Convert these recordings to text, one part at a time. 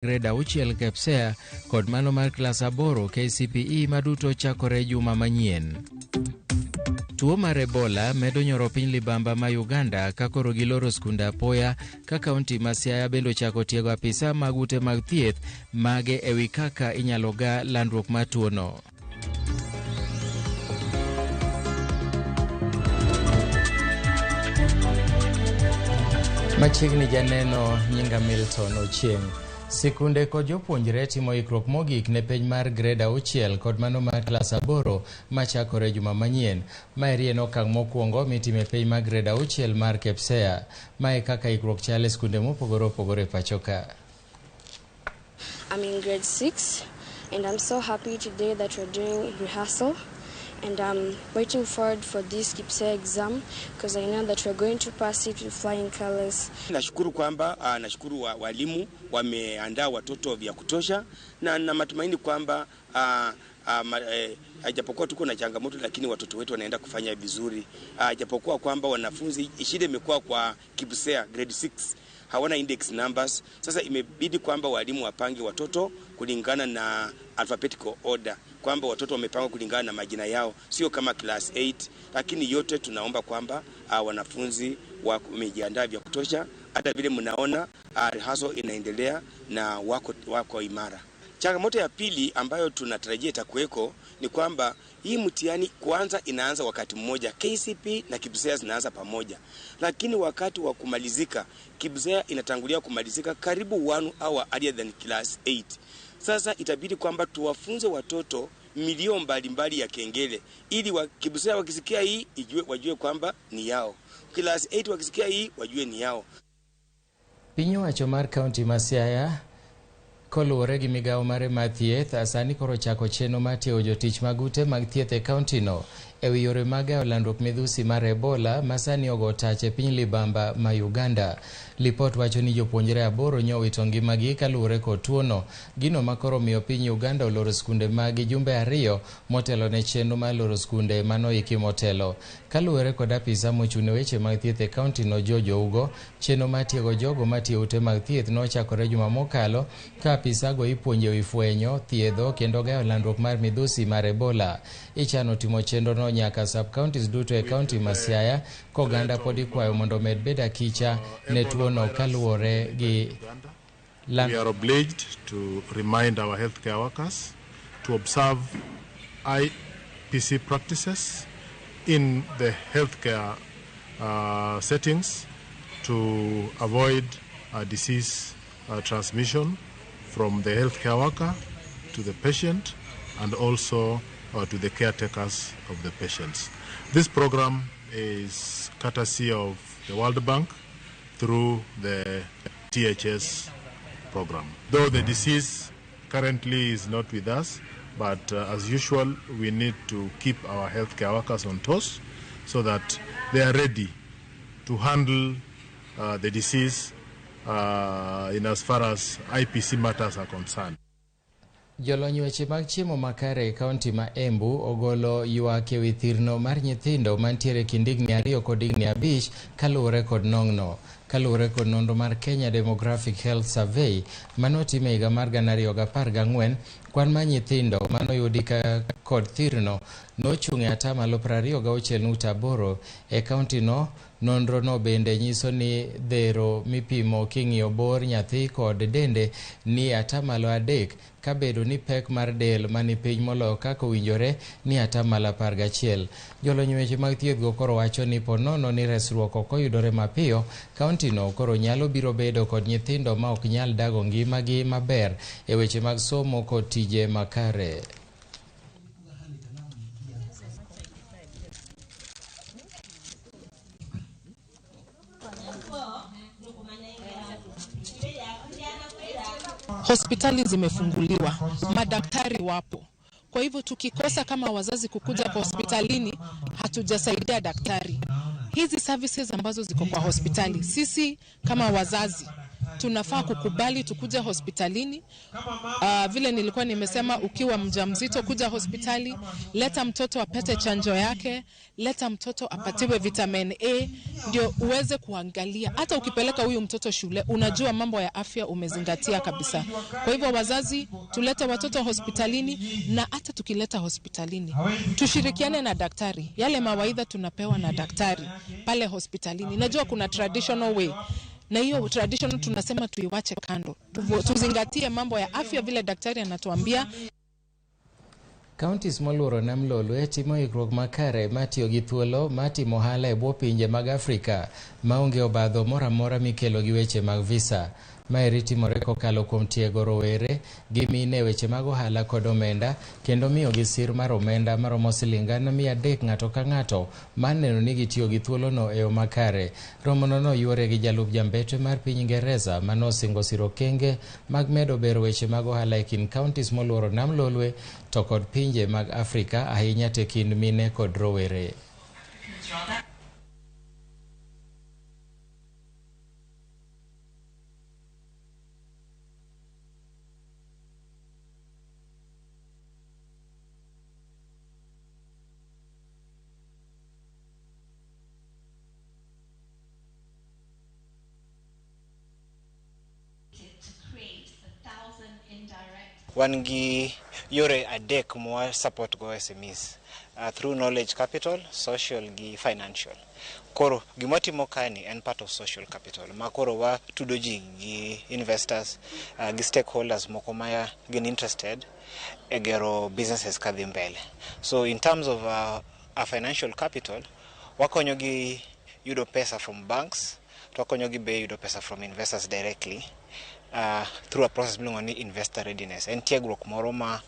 Grade 6 KPSEA kod mano mar klas 8 KCPE maduto chakore juma manyien. Tuo mar Ebola medo nyoro piny libamba ma Uganda ka koro giloro skunde apoya ka kaunti ma Siaya bende ochako tiego apisa mag ute mag thieth mage ewi kaka inyalo ga landruok mar tuono. Machiegni janeno nyinga Milton Ochieng'. Sikunde kod jopuonjre timo ikruok mogik ne penj mar grade 6 kod mano mar klas 8 machakore juma manyien. Maeri en okang' mokwongo mitime penj mar grade 6 mar KPSEA. Mae kaka ikruok chal e skunde mopogore opogore e pacho ka. I'm in grade 6 and I'm so happy today that we're doing rehearsal and I'm waiting forward for this KPSEA exam because I know that we're going to pass it with flying colors. Nashukuru kwamba nashukuru walimu wameandaa watoto vya kutosha na matumaini kwamba japokuwa tuko na changamoto lakini watoto wetu wanaenda kufanya vizuri. Japokuwa kwamba wanafunzi shida imekuwa kwa KPSEA grade 6 hawana index numbers. Sasa imebidi kwamba walimu wapange watoto kulingana na alphabetical order, kwamba watoto wamepangwa kulingana na majina yao, sio kama class 8. Lakini yote tunaomba kwamba wanafunzi wamejiandaa vya kutosha. Hata vile mnaona rehearsal inaendelea na wako imara. Changamoto ya pili ambayo tunatarajia itakuweko ni kwamba hii mtihani kwanza inaanza wakati mmoja, KCPE na KPSEA zinaanza pamoja. Lakini wakati wa kumalizika, KPSEA inatangulia kumalizika karibu 1 hour earlier than class 8. Sasa itabidi kwamba tuwafunze watoto milio mbalimbali ya kengele ili KPSEA wakisikia hii wajue kwamba ni yao. Class 8 wakisikia hii wajue ni yao. Piny owacho mar kaunti ma Siaya koluwore gi migawo mare mar thieth sani koro chako chenro mar tiego jotich mag ute mag thieth e kaunti no ewi yore mag gayo landruok midhusi mar Ebola ma sani ogo tach e piny libamba ma Uganda. Lipot wacho ni jopuonjre 8 nyowito ngimagi kaluwore kod tuono, gino ma koro miyo piny Uganda oloro skunde magi jumbe 2 motelo ne chenro mar loro skunde manoiki motelo. Kaluwore kod apisa mochung' ne weche mag thieth e kaunti no George Ougo, chenro mar tiego jogo matiyo ute mag thieth nochakore juma mokalo ka apisago ipuonjo ewi fwenyo, thiedho kendo gayo landruok mar midhusi mar Ebola. Ichano timo chenrono nyaka sub-counties duto e kaunti ma Siaya, koganda pod ikwayo mondo omed bedo akicha ne tuono kaluwore gi We are obliged to remind our healthcare workers to observe IPC practices in the healthcare settings to avoid disease transmission from the healthcare worker to the patient and also to the caretakers of the patients. This program is courtesy of the World Bank through the THS program. Though the disease currently is not with us, but as usual, we need to keep our healthcare workers on toes so that they are ready to handle the disease in as far as IPC matters are concerned. Jolony weche mag chiemo makare e kaunti ma Embu ogolo ywak ewi thirno mar nyithindo mantiere kind higni 2 kod higni 5 kaluwore kod nong'no. Kaluwore kod nonro mar Kenya Demographic Health Survey manotim e higa mar 2014, kwan mar nyithindo manoyudi kod thirno nochung' e 26.8% e kaunti no. Nonro no bende nyiso ni dhero mipimo king'iyo bor nyathi kod dende ni 3% kabedo ni pek mar del mani piny moloyo kaka owinjore ni 11%. Jolony weche mag thieth go koro wacho ni po nono ni resruok ok oyudore mapiyo, kaunti no koro nyalo biro bedo kod nyithindo ma ok nyal dago ngimagi maber e weche mag somo kod tije makare. Hospitali zimefunguliwa, madaktari wapo. Kwa hivyo tukikosa kama wazazi kukuja kwa hospitalini, hatujasaidia daktari. Hizi services ambazo ziko kwa hospitali, sisi kama wazazi Tunafaa kukubali tukuje hospitalini. Vile nilikuwa nimesema, ukiwa mjamzito kuja hospitali, leta mtoto apate chanjo yake, leta mtoto apatiwe vitamin A, ndio uweze kuangalia. Hata ukipeleka huyu mtoto shule, unajua mambo ya afya umezingatia kabisa. Kwa hivyo wazazi, tulete watoto hospitalini, na hata tukileta hospitalini tushirikiane na daktari. Yale mawaidha tunapewa na daktari pale hospitalini. Najua kuna traditional way, na hiyo traditional tunasema tuiwache kando, tuzingatie mambo ya afya vile daktari anatuambia. Counties moluoro Nam Lolwe timo ikruok makare mar tiyo gi thuolo mar timo ohala e bwo pinje mag Afrika maonge obadho moro amora mikelo gi weche mag visa. Maeri timore kokalo kuom tiego rowere gi mine e weche mag ohala kod omenda, kendo miyogi sir mar omenda maromo siling 300,000 ng'ato ka ng'ato mar neno ni gitiyo gi thuolono e yo makare. Romono noyuore gi jalup jambetre mar piny Ingeresa manosingo siro okenge mag medo bero weche mag ohala e kind counties moluoro Nam Lolwe to kod pinje mag Afrika, ahinya to e kind mine kod rowere. Wan gi yore adek mwa support go SMEs, through knowledge capital, social gi financial. Koro gimwatimo kae en part of social capital ma koro watudo ji gi investors, gi stakeholders moko ma gin interested e gero businesses kadhi mbele. So in terms of our financial capital, wakonyo gi yudo pesa from banks, to wakonyo gi be yudo pesa from investors directly, through a process miluongo ni investor readiness. En tiegruok moro ma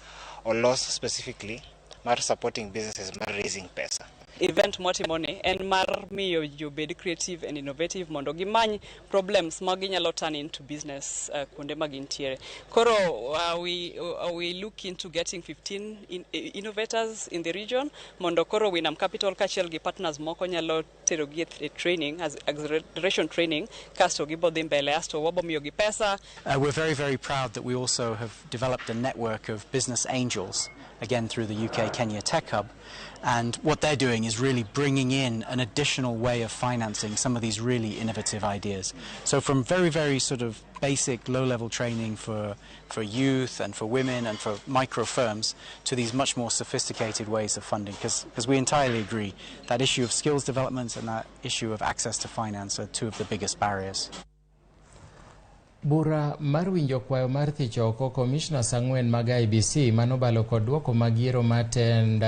olos specifically mar supporting businesses mar raising pesa. Event mwatimoni en mar miyo ji obed creative and innovative mondo gimany problems ma ginyalo turn into business kuonde ma gintiere. Koro we look into getting 15 innovators in the region mondo koro Winam Capital kaachiel gi partners moko nyalo terogi e training as acceleration training, kasto gibo dhi mbele, asto wabo miyogi pesa. We're very, very proud that we also have developed a network of business angels, again through the UK Kenya Tech Hub. And what they're doing is really bringing in an additional way of financing some of these really innovative ideas. So from very, very sort of basic low-level training for youth and for women and for micro firms to these much more sophisticated ways of funding, because we entirely agree that issue of skills development and that issue of access to finance are two of the biggest barriers. Bura mar winjo kwayo mar thicho oko commissioners ang'wen mag IEBC manobalo kod duoko mag yiero mar tend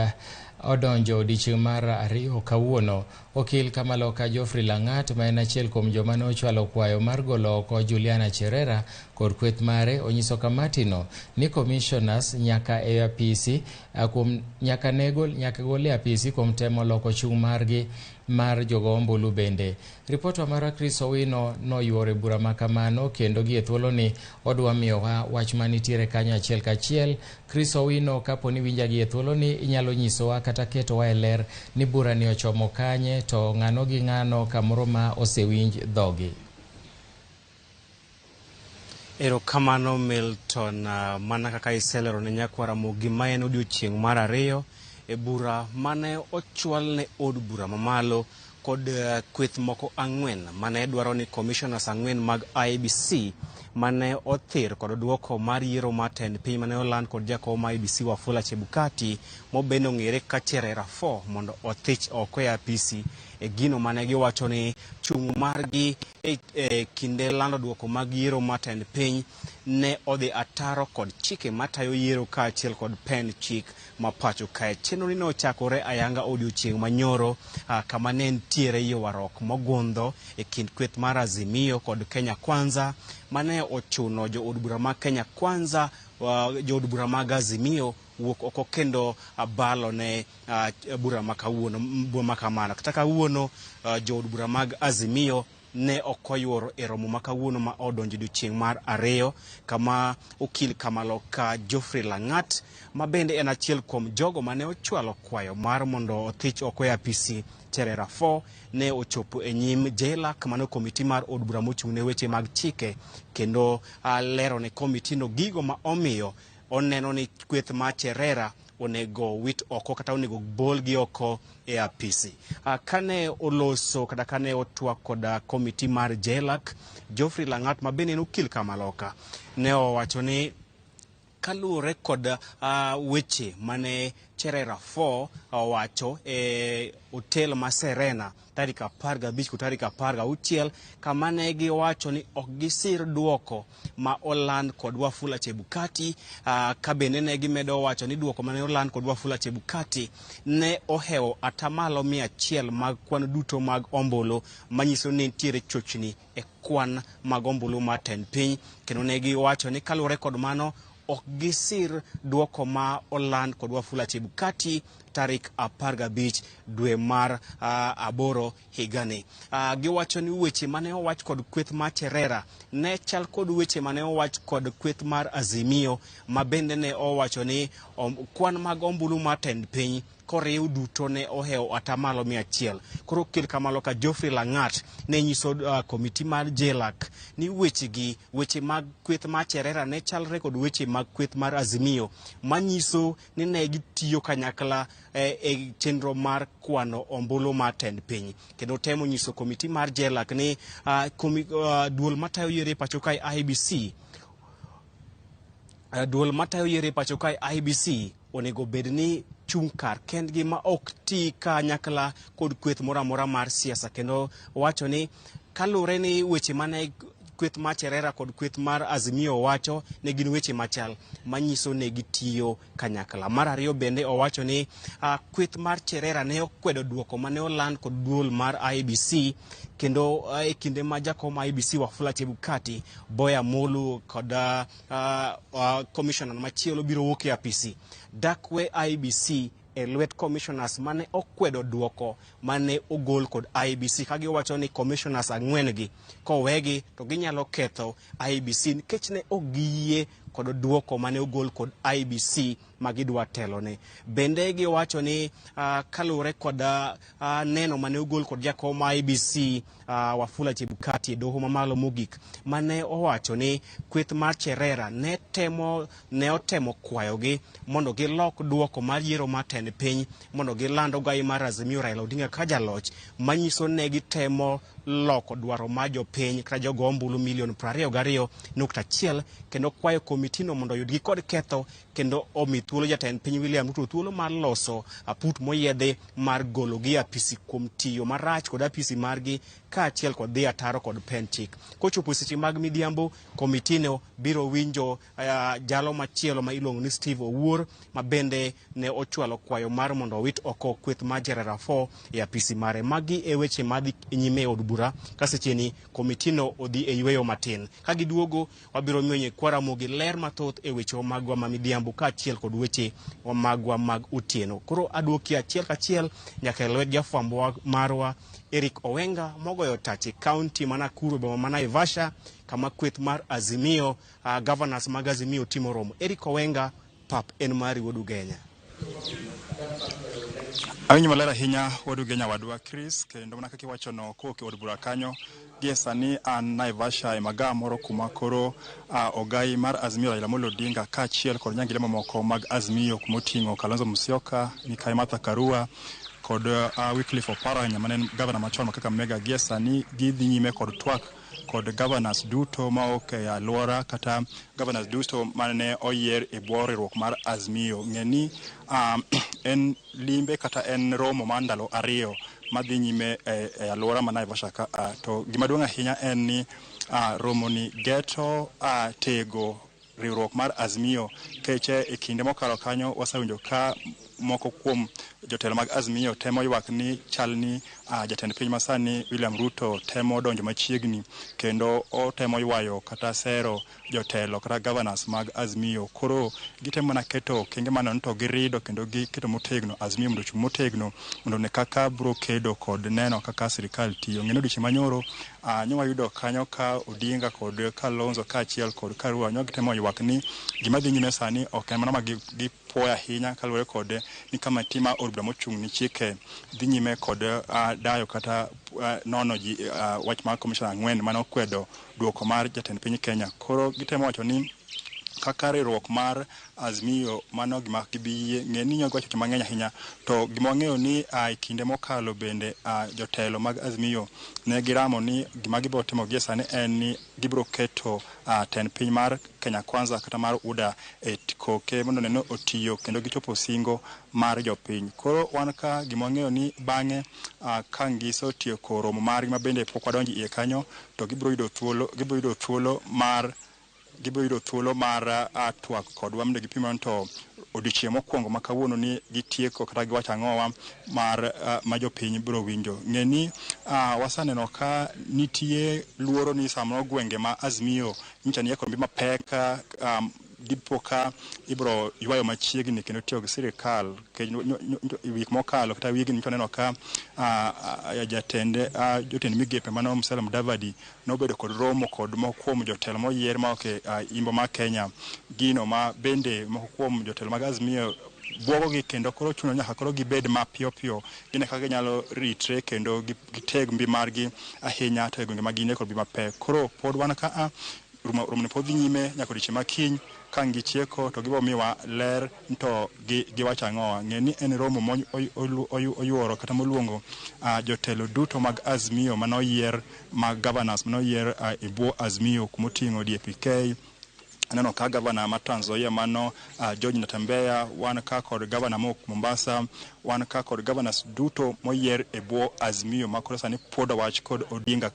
odonjo odiechieng' mar ariyo kawuono. Okil Kamaloka Geoffrey Langat, ma en achiel kuom joma ne ochwalo kwayo mar golo oko Juliana Cherera kod kweth mare, onyiso kamatino ni commissioners nyaka e apisi kuom nyaka gol e apisi kuom temo loko chung' margi mar jogo ombulu bende. Ripotwa marwa Chris Owino noyuoro e bura makamano, kendo gie thuoloni odwa miyowa wach manitiere kanyo achiel kachiel. Chris Owino, kapo ni winja gie thuoloni, inyalo nyisowa kata ketowa e ler ni bura ni ochomo kanye, to ng'ano gi ng'ano kamoro ma osewinj dhogi. Erokamano Milton, mana kaka iselero ne nyakwara Ramogi, ma en odiochieng' mar ariyo e bura mane ochwal ne od bura mamalo kod kweth moko ang'wen mane dwaro ni commissioners ang'wen mag IEBC mane othir kod duoko mar yiero mar tend piny mane oland kod jakom IEBC Wafula Chebukati mobende ong'ere kaka Cherera 4 mondo othich oko e apisi e gino mane giwacho ni chung' margi e kinde lando duoko mag yiero mar tend piny ne odhi ataro kod chike matayo yiero kaachiel kod pend chik ma pacho kae. Chenro ni nochakore ayanga odiochieng' manyoro, kama ne nitiere ywaruok mogundho e kind kweth mar Azimio kod Kenya Kwanza mane ochuno jood bura mag Kenya Kwanza, jood bura mag Azimio wuok oko kendo balo ne bura ma kawuono, bura ma kamano. Kata kawuono, jood bura mag Azimio ne ok oyuoro e romo ma kawuono ma odonjo odiochieng' mar ariyo, kama okil Kamaloka Geoffrey Langat, ma bende en achiel kuom jogo mane ochwalo kwayo mar mondo othich oko e apisi Cherera 4, ne ochopo e nyim JLAC, mano komiti mar od bura mochung' ne weche mag chike, kendo lero ne komitino gigo ma omiyo oneno ni kweth mar Cherera onego wit oko kata onego bolgi oko e apisi. Kane oloso kata kane otwak kod komiti mar JLAC, Geoffrey Langat, ma bende en okil Kamaloka, ne owacho ni kaluwore kod weche mane Cherera 4 owacho e otel ma Serena tarik 15 kod tarik 16, kama ne giwacho ni ok gisir duoko ma oland kod Wafula Chebukati, ka bende ne gimedo wacho ni duoko mane oland kod Wafula Chebukati ne ohewo atamalo 100 mag kwan duto mag ombulu, manyiso ni nitiere chochni e kwan mag ombulu mar tend piny, kendo ne giwacho ni kaluwore kod mano ok gisir duoko ma oland kod Wafula Chebukati tarik 15 dwe mar 8 higani. Giwacho ni weche mane owach kod kweth mar Cherera ne chal kod weche mane owach kod kweth mar Azimio, ma bende ne owacho ni kwan mag ombulu mar tend piny koriw duto ne ohewo atamalo 100. Koro okil Kamaloka Geoffrey Langat ne nyiso komiti mar JLAC ni wechegi, weche mag kweth mar Cherera ne chalre kod weche mag kweth mar Azimio, manyiso ni ne gitiyo kanyakla e chenro mar kwano ombulu mar tend piny, kendo temo nyiso komiti mar JLAC ni duol matayo yiero e pacho kae IEBC, duol matayo yiero e pacho kae IEBC onego bed ni chung' kar kendgi ma ok ti kanyakla kod kweth moro amora mar siasa, kendo wacho ni kaluwore ni weche mane kweth mar Cherera kod kweth mar Azimio wacho ne gin weche machal, manyiso ne gitiyo kanyakla. Mar ariyo bende owacho ni kweth mar Cherera ne okwedo duoko mane oland kod duol mar IEBC, kendo e kinde ma jakom IEBC Wafula Chebukati, Boya Molu kod commissioner machielo biro wuok e apisi, dak we IEBC e lwet commissioners mane okwedo duoko mane ogol kod IEBC, ka giwacho ni commissioners 4 gi kowegi to ginyalo ketho IEBC nikech ne ok giyie kod duoko mane ogol kod IEBC ma gidwa telone. Bende giwacho ni kaluwore kod neno mane ogol kod jakom IEBC Wafula Chebukati e doho mamalo mogik, mane owacho ni kweth mar Cherera ne otemo kwayogi mondo gilok duoko mar yiero mar tend piny mondo giland ogai mar Azimio Raila Odinga ka jaloch, manyiso ne gitemo loko dwaro mar jopiny kata jogo ombulu milion 22.1, kendo kwayo komitino mondo oyudgi kod ketho kendo omi thuolo jatend piny William Ruto thuolo mar loso aput moyiedhi mar gologi e apisi kuom tiyo marach kod apisi margi kaachiel kod dhi ataro kod pen chik. Kochopo seche mag midhiambo, komitino biro winjo jalo machielo ma iluongo ni Steve Owuor, ma bende ne ochwalo kwayo mar mondo owit oko kweth mar Cherera 4 e apisi mare. Magi e weche madhi nyime e od bura ka secheni komitino odhi e yweyo matin. Ka giduogo, wabiro miyo nyikwa Ramogi ler mathoth e weche magwa ma midhiambo kaachiel kod weche magwa mag otieno. Koro aduoki achiel kachiel nyaka e lwet jafwambo marwa Eric Owenga mogoyo tach e kaunti ma Nakuru, boma ma Naivasha, kama kweth mar Azimio, governors mag Azimio timo romo. Eric Owenga, pap en mari wuod Ugenya. Awinjo maler ahinya wuod Ugenya wadwa Chris, kendo mana kaka iwachono kowuok e od bura kanyo, gie sani an Naivasha e magawa moro kuma koro ogai mar Azimio Raila Amolo Odinga kaachiel kod nyangile mamoko mag Azimio kumoting'o Kalonzo Musyoka, Mikai Martha Karua kod Wycliffe Oparanya mane en gavana machon ma Kakamega. Gie sani gidhi nyime kod twak kod governors duto maok e alwora kata governors duto mane oyier e bwo riwruok mar Azimio. Ng'e ni en limbe kata en romo mar ndalo 2 madhi nyime e alwora ma Naivasha ka. To gima duong' ahinya en ni romo ni geto tego riwruok mar Azimio keche e kinde mokalo kanyo wasewinjo ka moko kuom jotelo mag Azimio temo ywak ni chal ni jatend piny masani William Ruto temo donjo machiegni kendo otemo ywayo kata sero jotelo kata governors mag Azimio. Koro gitemo mana keto okenge manono to girido kendo giketo motegno Azimio mondo ochung' motegno mondo ne kaka bro kedo kod neno kaka sirikal tiyo. Ng'e ni odiochieng' manyoro nyo wayudo kanyo ka Odinga kod Kalonzo kaachiel kod Karua nyo gitemo ywak ni gima dhi nyime sani ok en mana ma gipuoyo ahinya kaluwore kod ni kamati ma od bura mochung' ni chike dhi nyime kod dayo kata nono ji wach mar commissioner ang'wen mane okwedo duoko mar jatend piny Kenya. Koro gitemo wacho ni kaka riwruok mar Azimio mano gima gibiyie ng'e ni nyo giwacho weche mang'eny ahinya to gima wang'eyo ni e kinde mokalo bende jotelo mag Azimio ne giramo ni gima gibiro timo gie sani en ni gibiro keto tend piny mar Kenya Kwanza kata mar UDA e koke mondo neno otiyo kendo gichopo singo mar jopiny. Koro wan ka gima wang'eyo ni bang'e ka Ngiso otieko romo margi ma bende pok wadonjo iye kanyo to gibiro yudo thuolo mar twak kodwa mondo gipim to odiochieng' mokwongo ma kawuono ni gitieko kata giwacho ang'owa mar ma jopiny biro winjo. Ng'e ni waseneno ka nitie luoro ni samoro gwenge ma Azimio nyicha ni kod mapek dipo ka ibiro ywayo machiegni kendo tiyo gi sirikal. Wik mokalo kata wigni nyicha neno ka jotend migepe mano Musalia Mudavadi nobedo kod romo kod moko kuom jotelo moyier ma ok e imbo mar Kenya, gino ma bende moko kuom jotelo mag Azimio bwogogi kendo koro chuno nyaka koro gibed mapiyo piyo gine kaka ginyalo ritre kendo giteg mbi margi ahinya to e gwenge ma gine kod mbi mapek. Koro pod wan ka romo pod dhi nyime nyaka odiochieng' ma kiny ka gitieko to gibiro miwa ler to giwacho ang'owa. Ng'e ni en romo moyuoro kata moluongo jotelo duto mag Azimio manoyier mag governors manoyier e bwo Azimio kumoting'o DAP-K. Aneno ka gavana ma Trans Nzoia mano George Natembeya, wan ka kod gavana mowuok Mombasa, wan ka kod governors duto moyier e bwo Azimio ma koro sani puodo wach kod Odinga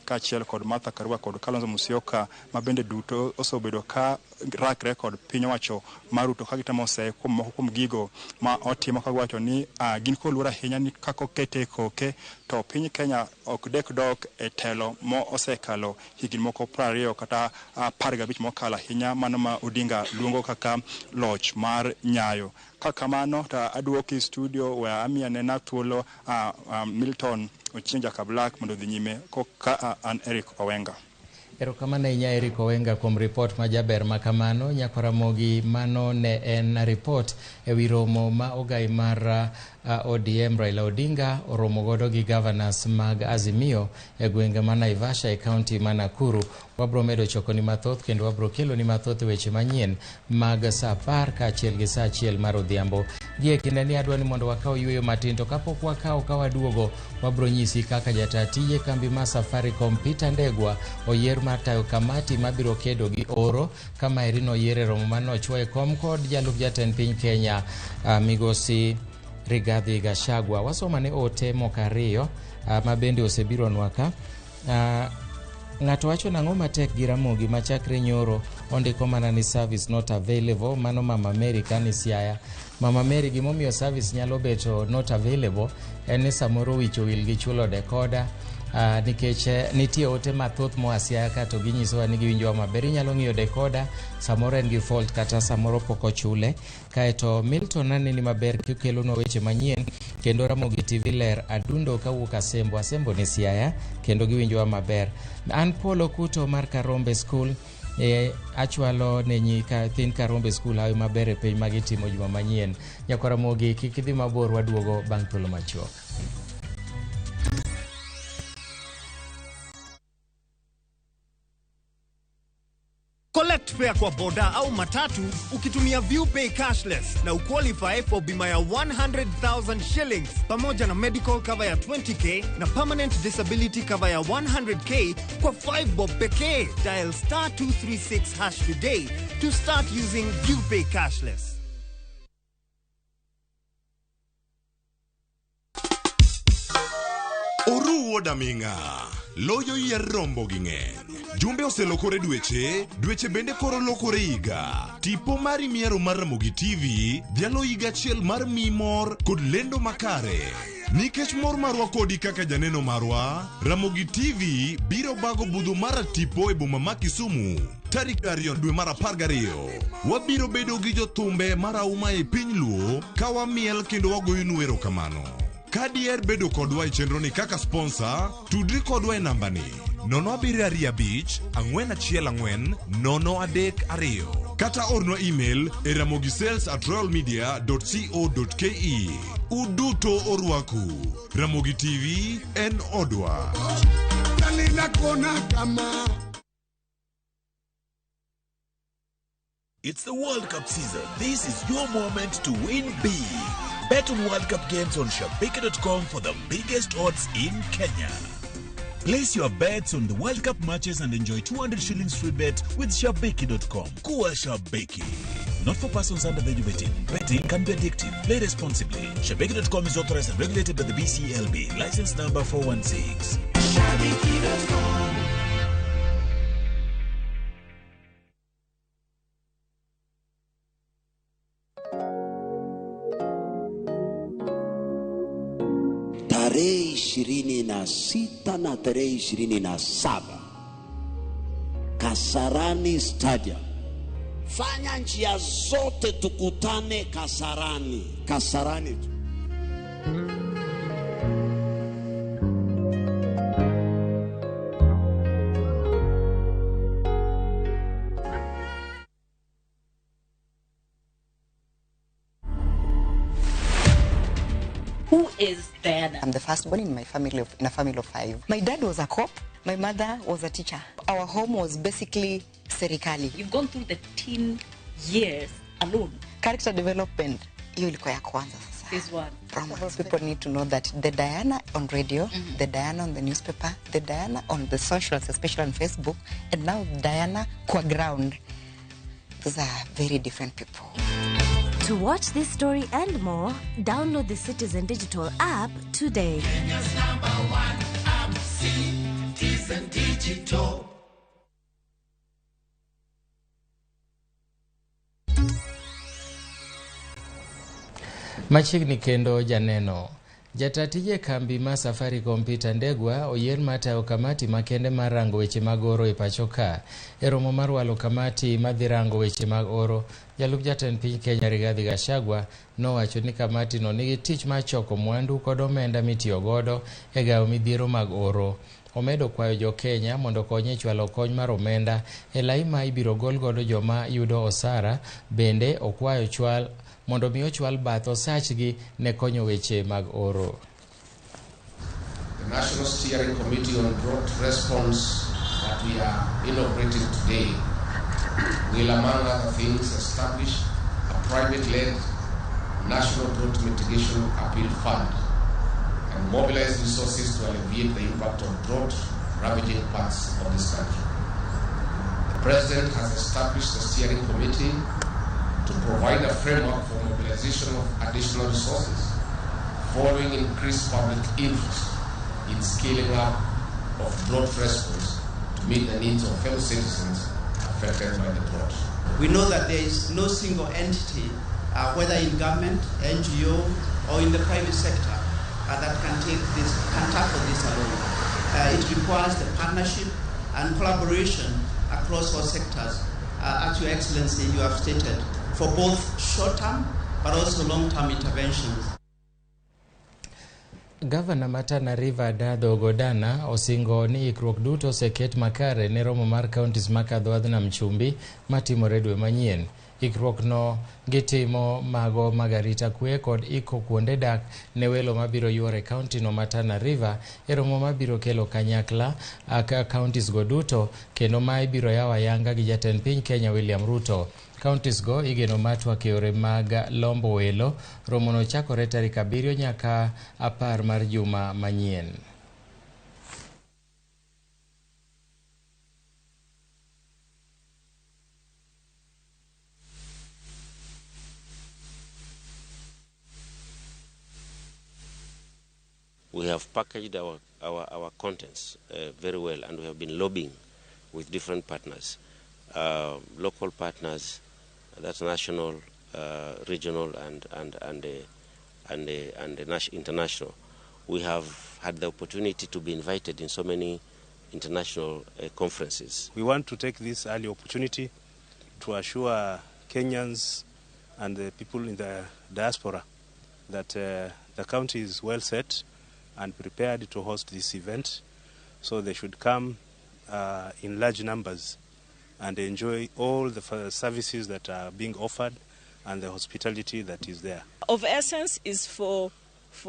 kaachiel kod Martha Karua kod Kalonzo Musyoka ma bende duto osebedo ka rakre kod piny owacho mar Ruto ka gitemo seye kuom moko kuom gigo ma otimo ka giwacho ni gin kod luoro ahinya ni kaka okete e koke to piny Kenya ok dek dok e telo mo osekalo higni moko 20 kata 15 mokalo ahinya mano ma Odinga luongo kaka loch mar Nyayo. Ka kamano to aduoki studio we amiya nena thuolo Milton Ochieng Jaka Black mondo odhi nyime ka an Eric Owenga. Erokamano ahinya Eric Owenga kuom ripot ma jaber ma kamano. Nyakwaramogi, mano ne en ripot ewi romo ma ogai mar ODM Raila Odinga oromo godo gi governors mag Azimio e gwenge ma Naivasha e kaunti ma Nakuru. Wabro medo choko ni mathoth kendo wabro kelo ni mathoth weche manyien mag saa 10 kaachiel gi saa 1 mar odhiambo. Gie kinde ni adwa ni mondo wakaw yueyo matin, to kapok wakaw ka waduogo wabro nyisi kaka jataa tije kambi mar Safaricom Peter Ndegwa oyier mar tayo kamati mabiro kedo gi oro. Kama eri noyier e romo manochwo e kom kod jalup jatend piny Kenya migosi Rigathi Gachagua. Wasoma ne ote moko ariyo ma bende osebironwa ka. Ng'ato wacho nang'o matek gi Ramogi machakre nyoro ondiko mana ni service not available. Mano Mama Mary kani Siaya. Mama Mary, gimomiyo service nyalo beto not available en ni samoro wich owil gi chulo decoder. Nikech nitie ote mathoth moa Siaya ka to ginyisowa ni giwinjowa maber. Inyalo ng'iyo decoder, samoro en gi fault kata samoro pok ochule. Kaeto Milton aneni maber kikelonwa weche manyien kendo Ramogi TV ler adundo kawuok Asembo. Asembo ni Siaya kendo giwinjowa maber. An Paul Okuto mar Karombe School, achwalo ne nyithind Karombe School hawi maber e piny magitimo juma manyien. Nyakwaramogi, kik idhi mabor, waduogo bang' thuolo machuok. Collect fare kwa boda au matatu ukitumia ViewPay cashless na uqualify for bima ya 100,000 shillings pamoja na medical cover ya 20k na permanent disability cover ya 100k kwa 5 bob pekee. Dial star 236 hash today to start using ViewPay cashless. Oruwo daminga loyo yier rombo gi ng'eny. Jumbe oselokore dweche, dweche bende koro lokore higa. Tipo mari miero mar Ramogi TV dhialo higa achiel mar miyi mor kod lendo makare. Nikech mor marwa kodi kaka janeno marwa, Ramogi TV biro bago budho mar tipo e boma ma Kisumu tarik 2 dwe mar 12. Wabiro bedo gi jothumbe marahuma e piny Luo ka wamiel kendo wagoyonu erokamano. Ka diher bedo kodwa e chenroni kaka sponsor, tudri kodwa e nambani 0725 414 032 kata ornwa email e ramogisales@royalmedia.co.ke. Uduto orwaku. Ramogi TV en odwa. It's the World Cup season. This is your moment to win big. Bet on World Cup games on Shabiki.com for the biggest odds in Kenya. Place your bets on the World Cup matches and enjoy 200 shillings free bet with Shabiki.com. Kuwa Shabiki. Not for persons under the age of 18. Betting can be addictive. Play responsibly. Shabiki.com is authorized and regulated by the BCLB. License number 416. Shabiki.com. Tarehe 26 na tarehe 27 Kasarani Stadium. Fanya njia zote tukutane Kasarani. Kasarani tu. Who is Diana? I'm the firstborn in my family in a family of 5. My dad was a cop. My mother was a teacher. Our home was basically serikali. You've gone through the teen years alone. Character development. Hiyo ilikuwa ya kwanza sasa. This one. Romance. People need to know that the Diana on radio, the Diana on the newspaper, the Diana on the socials, especially on Facebook, and now Diana kwa ground. Those are very different people. To watch this story and more, download the Citizen Digital app today. Kenya's number one app, Citizen Digital. Machiegni kendo janeno. Jata tije kambi ma Safaricom Peter Ndegwa oyier mar tayo kamati makende mar rango weche mag oro e pacho ka. E romo mar walo kamati madhi rango weche mag oro, jalup jatend piny Kenya Rigathi Gachagua nowacho ni kamati no nigi tich mar choko mwandu kod omenda mitiyo godo e gayo midhiero mag oro. Omedo kwayo jo Kenya mondo okony e chwalo kony mar omenda e lai ma ibiro gol godo joma yudo osara, bende okwayo chwal mondo mi ochwal bath osachgi ne konyo weche mag oro. The National Steering Committee on Drought Response that we are inaugurating today will, among other things, establish a private-led National Drought Mitigation Appeal Fund and mobilize resources to alleviate the impact of drought ravaging parts of this country. The President has established the steering committee to provide a framework for mobilization of additional resources following increased public interest in scaling up of drought response to meet the needs of fellow citizens affected by the drought. We know that there is no single entity, whether in government, NGO, or in the private sector, that can take this, can tackle this alone. It requires the partnership and collaboration across all sectors, as Your Excellency, you have stated, for both short-term but also long-term interventions. Gavana ma Tana River Dadho Godana osingo ni ikruok duto oseket makare ne romo mar counties makadho adh nam chumbi matimore dwe manyien. Ikruok no gitimo mago mag arita kwe kod iko kuonde dak ne welo mabiro yuore county no ma Tana River e romo mabiro kelo kanyakla aka counties go duto kendo ma ibiro yawo ayanga gi jatend piny Kenya William Ruto. Counties go igeno mar twak e yore mag lombo welo. Romono chakore tarik 7 nyaka 10 mar juma manyien. We have packaged our contents very well, and we have been lobbying with different partners, local partners, that's national, regional, and international. We have had the opportunity to be invited in so many international conferences. We want to take this early opportunity to assure Kenyans and the people in the diaspora that the county is well set and prepared to host this event. So they should come in large numbers and enjoy all the services that are being offered and the hospitality that is there. Of essence is for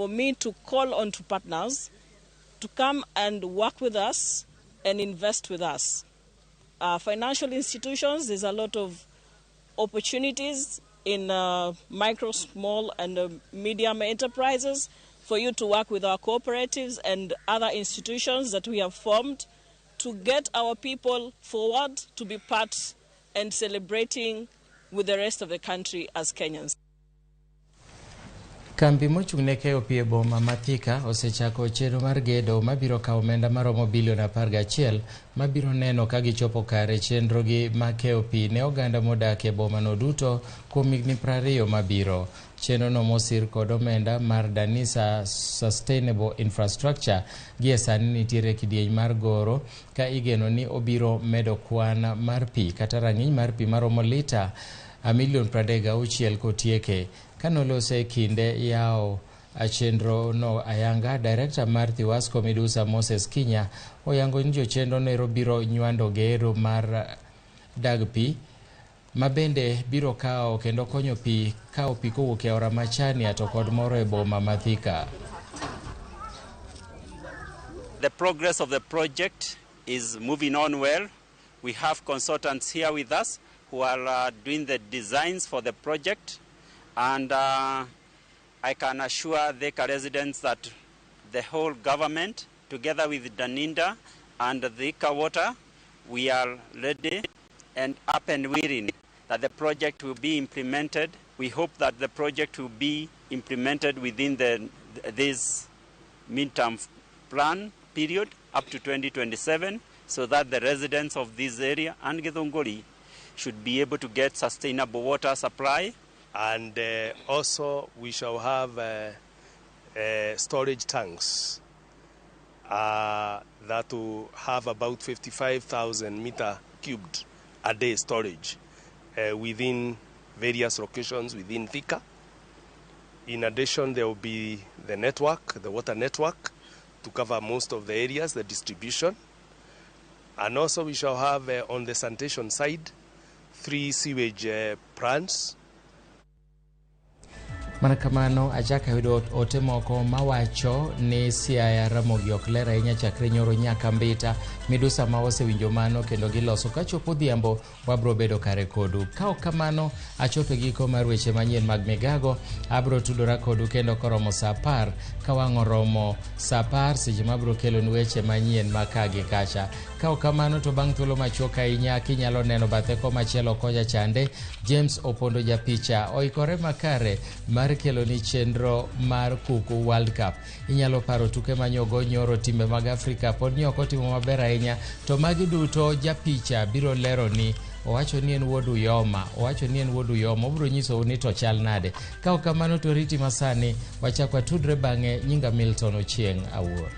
me to call on to partners to come and work with us and invest with us. Financial institutions, there's a lot of opportunities in micro, small, and medium enterprises for you to work with our cooperatives and other institutions that we have formed to get our people forward to be part and celebrating with the rest of the country as Kenyans. Kambi mochung' ne keyo pi e boma ma Thika osechako chenro mar gedo mabiro kawo omenda maromo bilion 11 mabiro neno ka gichopo kare chenrogi mar keyo pi ne oganda modak e bomano duto kuom higni 20 mabiro. Chenrono mosir kod omenda mar Danisa Sustainable Infrastructure gie sani nitiere kidieny mar goro ka igeno ni obiro medo kwan mar pi kata rang'iny mar pi maromo lita milion 36 kotieke. Kanolose e kinde yawo chenro no ayanga, director mar Thiwasco Midusa Moses Kinya oyango ni jochenro nero biro nywando gero mar dag pi mabende biro kawo kendo konyo pi kawo pi kowuok e aora Machania to kod moro e boma ma Thika. The progress of the project is moving on well. We have consultants here with us who are doing the designs for the project. And I can assure Thika residents that the whole government, together with Daninda and Thika Water, we are ready and up and willing that the project will be implemented. We hope that the project will be implemented within this midterm plan period up to 2027, so that the residents of this area and Githunguri should be able to get sustainable water supply. And also we shall have storage tanks that will have about 55,000 meter cubed a day storage within various locations within Thika. In addition, there will be the network, the water network, to cover most of the areas, the distribution. And also we shall have on the sanitation side 3 sewage plants. Mana kamano achako ayudo ote moko mawacho ni Siaya Ramogi ok ler ahinya chakre nyoro nyaka Mbita. Midusa ma osewinjo mano kendo giloso. Kachopo odhiambo wabro bedo kare kodu. Ka ok kamano achopo e giko mar weche manyien mag Migago. Abro tudora kodu kendo koromo saa 10 ka wang' oromo saa 10 seche mabro kelonu weche manyien ma ka gi kacha. Ka ok kamano to bang' thuolo machuok ahinya kinyalo neno bathe komachielo kocha chande James Opondo japicha oikore makare mar kelo ni chenro mar Kuku World Cup. Inyalo paro tuke manyogo nyoro timbe mag Afrika pod ni ok otimo maber ahinya, to magi duto japicha biro lero ni owacho ni en wuod Uyoma, owacho ni en wuod Uyoma, obiro nyisou ni to chal nade. Ka ok kamano to riti masani wachak watudre bang'e. Nyinga Milton Ochieng' Awuor.